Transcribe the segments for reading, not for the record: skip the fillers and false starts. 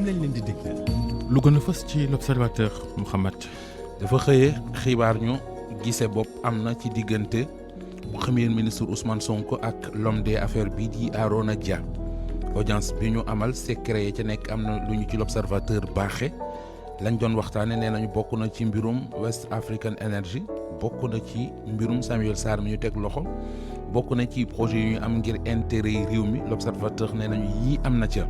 moom lañ leen di dégtal. lu gën a fës ci l'observateur Mouhamed. dafa xëyee xibaar ñu gise bopp am na ci diggante premier ministre Ousmane Sonko ak l'homme des affaires bii di Arona Dia. audience bi ñu amal secret yi ca nekk am na lu ñu ci l'observateur baaxe lañ doon waxtaane nee nañu bokk na ci mbirum West African Energy, bokk na ci mbirum Samuel Sarr mi ñu teg loxo, bokk na ci projet yu ñu am ngir intérêt réew mi. l'observateur nee nañu yii am na ca.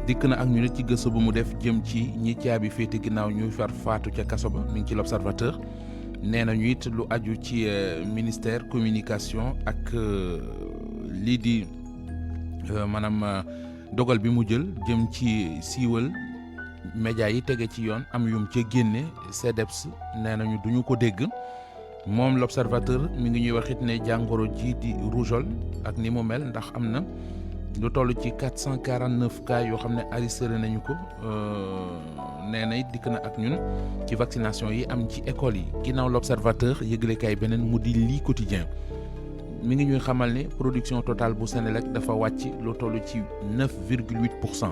dikk na ak ñu nit ci gëstu bu mu def jëm ci ñi caabi féete ginnaaw ñuy far faatu ca kaso ba mi ngi ci l'observateur. nee nañu it lu aju ci ministère communication ak lii di maanaam dogal bi mu jël jëm ci siiwal média yi tege ci yoon am yum ca génne CDEPS nee nañu duñu ko dégg. moom l'observateur mi ngi ñuy wax it ne jàngoro ji di rougeole ak ni mu mel ndax am na lu toll ci 449 cas yoo xam ne enregistré nañu ko. nee na it dikk na ak ñun ci vaccination yi am ci école yi. ginnaaw l'observateur yëglekaay beneen mu di lii quotidien mi ngi ñuy xamal ne production totale bu Senelec dafa wàcc lu toll ci 9,8%.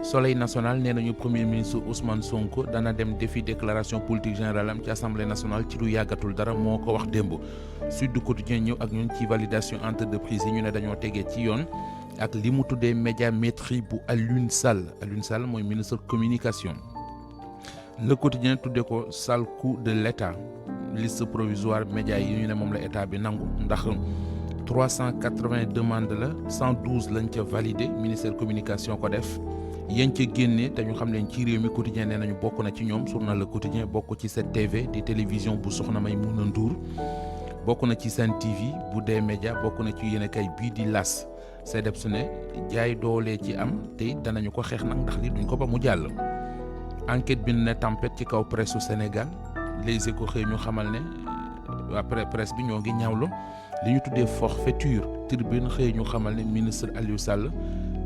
Soleil national nee nañu premier ministre Ousmane Sonko dana dem defi déclaration politique générale am ci assemblée nationale ci lu yàggatul dara moo ko wax démb. Sud Quotidien ñëw ak ñun ci validation entreprise yi ñu ne dañoo tegee ci yoon ak li mu tuddee médiamétrie bu Alioune Sall mooy ministre communication. Le Quotidien tuddee ko sale coup de l'État, liste provisoire média yi ñu ne moom la état bi nangu ndax 380 demandes la 112 lañ ca validé ministère communication ko def. yéen ca génne te ñu xam leen ci réew mi quotidien nee nañu bokk na ci ñoom journal Le Quotidien bokk ci 7TV di télévision bu Soxna Maïmouna Ndour, bokk na ci Sen TV bu dee média, bokk na ci yéenekaay bii di L'As. CDEPS ne jaay doole ci am te danañu ko xeex nag ndax li duñ ko ba mu jàll. Enquête bi ne tempête ci kaw presse Sénégal. Les Échos xëy ñu xamal ne après presse bi ñoo ngi ñaawlu li ñu tuddee forfaiture. Tribune xëy ñu xamal ne ministre Aliou Sall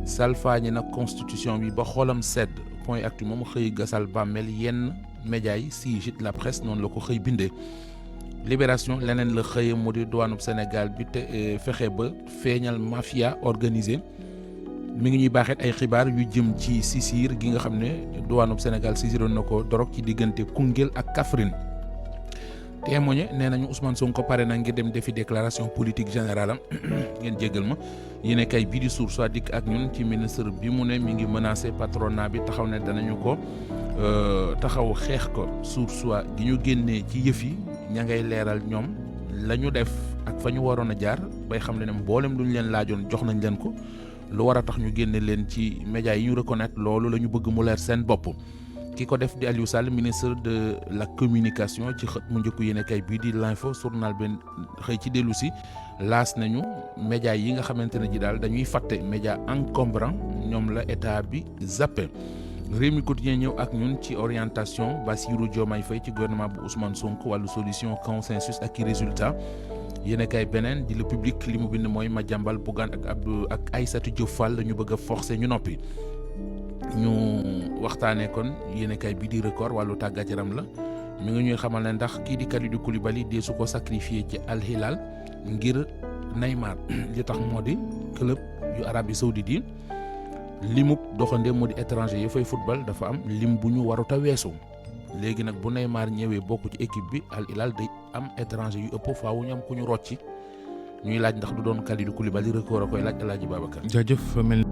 salfaañi nag constitution bi ba xoolam sedd. Point Actu moom xëy gasal bàmmeel yenn média yi si gîte la presse noonu la ko xëy bindee. Libération leneen la xëye mu di douanub Sénégal bi te fexe ba feeñal mafia organisée. mi ngi ñuy baaxeet ay xibaar yu jëm ci sisir gi nga xam ne douanub Sénégal sisiroon na ko dorog ci diggante Koungheul ak Kaffrine. Témoigné nee nañu Ousmane Sonko pare na ngir dem defi déclaration politique générale am ngeen jéggal ma yéen kay bii di Source A dikk ak ñun ci ministre bi mu ne mi ngi menacé patronat bi taxaw ne danañu ko taxaw xeex ko. Source A gi ñu génnee ci yëf yi ña ngay leeral ñoom la ñu def ak fa ñu waroon a jaar bay xam ne mboolem lu ñu leen laajoon jox nañ leen ko lu war a tax ñu génne leen ci médias yi ñu reconnaître loolu la ñu bëgg mu leer seen bopp. ki ko def di Aliou Sall ministre de la communication ci xët mu njëkk yéenekaay bii di l'info journal bi xëy ci dellu si laas nañu médias yi nga xamante ne ji daal dañuy fàtte média encombrant ñoom la état bi zappé. Rewmi Quotidien ñëw ak ñun ci orientation Bassirou Diomaye Faye ci gouvernement bu Ousmane Sonko wàllu solution consensus ak i résultat yéenekaay beneen di Le Public li mu bind mooy Madiambal Bougane ak Aïssatou Diop Fall la ñu bëgg a forcer ñu noppi. ñu waxtaanee kon yéenekaay bii di Record wàllu tàggat yaram la mi ngi ñuy xamal ne ndax kii di Kalidou Koulibaly dee su ko sacrifié ci Al Hilal ngir Neymar li tax moo di club yu Arabie Saoudite yi limub doxandee moo di étranger yi fay football dafa am lim bu ñu warut a weesu léegi nag bu Neymar ñëwee bokk ci équipe bi Al Hilal day am étranger yu ëpp faawu ñu am ku ñu rocci ñuy laaj ndax du doon Kalidou Koulibaly Record a koy laaj Alaaji Babacar. jaajëf mel